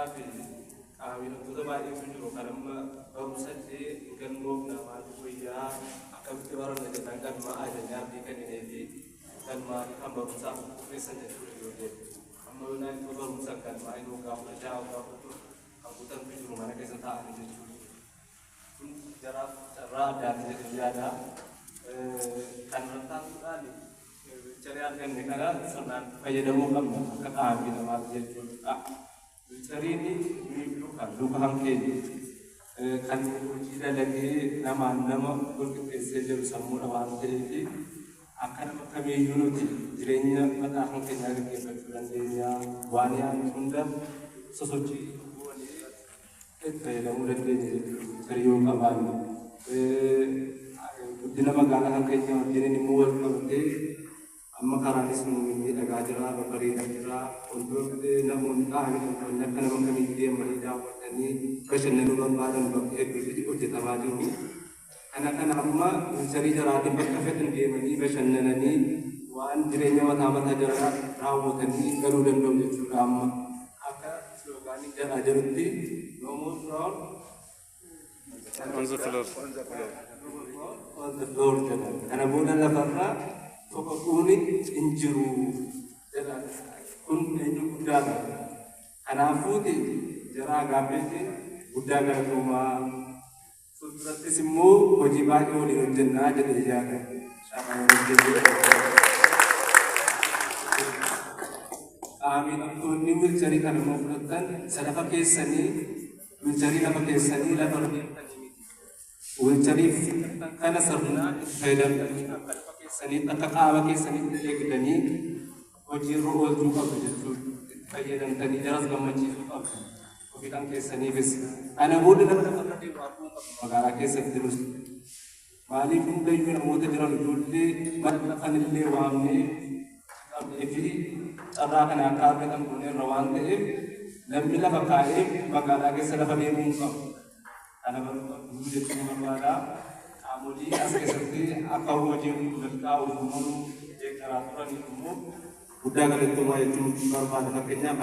Miidhamtootaa fi qaama miidhamtoota baay'eetu jiru. Kan amma barumsa illee hin galmoofna, maaltu wayyaa, akkamitti baranna jedhan galmaa'aa jennee abdii kenninee fi galmaa'anii kan barumsaaf qopheessan jechuudha ijoolleen. Amma yoonaa ittoo barumsa galmaa'in waggaa 16, waggaa 17 kan guutantu jiru mana keessa taa'anii jechuudha. Kun jaraaf carraa addaati jedhee yaada. Kan irratti aansuudhaan wheelchairii arganne kana sirnaan fayyadamuu qabna akka qaama miidhamaatti jechuudha. Wheelchairiin luka luka kan keenya kan hojii dalagee namaan nama walqixxeessee jiru sammuudha waan ta'eef, akka nama kamiiyyuu nuti jireenya mataa kan keenyaa gaggeeffachuu dandeenya. Waan yaadne hunda sosochii goonee itti fayyadamuu dandeenya jechuudha wheelchairii yoo qabaanne. Guddina magaalaa kan keenya wajjiniin immoo wal qabatee amma karaanis nu mimmiidhagaa jira, babbareedaa jira. Wantoonni namoonni qaama miidhamtoonni akka nama kamiiyyuu deemanii daawwatanii bashannanuu barbaadan bakka hedduutti hojjetamaa jiru. Kana kana amma wheelchairii jaraatiin bakka fedhan deemanii bashannananii waan jireenya mataa mataa jaraa raawwatanii galuu danda'u jechuudha amma. Akka sloganii jaraa jirutti "No more crawl on the floor." On the floor jedha. Kana booda lafarraa foqoquun hin jiru jedha. Kun eenyu guddaadha. Kanaafuuti jaraa gaabbeetti guddaa galatoomaa. Fuuldurattis immoo hojii baay'ee waliin hojjennaa jedhee yaada. Shaakalaa hojjennee. Qaama miidhamtoonni wheelchairii kana immoo fudhattan, isa lafa keessanii wheelchairii lafa keessanii lafa deemtanii miti. Wheelchairii fudhattan kana sirnaan itti fayyadamtanii akka lafa keessaniitti, akka qaama keessaniitti eegdanii hojiirra oolchuu qabdu jechuudha. Itti fayyadamtanii jaras gammachiisuu qabdu. Ofii kan keessaniifis. Kana booda nama lafarra deemu arguu qabdu magaalaa keessatti nus. Maaliif, hundayyuu namoota jiran ijoollee maxxanillee waamnee qabnee fi carraa kana akka argatan gooneerra waan ta'eef, namni lafa kaa'ee magaalaa keessa lafa deemuu hin qabu. Kana baruu qabdu jechuun barbaada. Qaamolee as keessatti akka hojiin milkaa'uuf immoo deeggaraa turaniif immoo guddaa galatoomaa jechuun barbaada. Fakkeenyaaf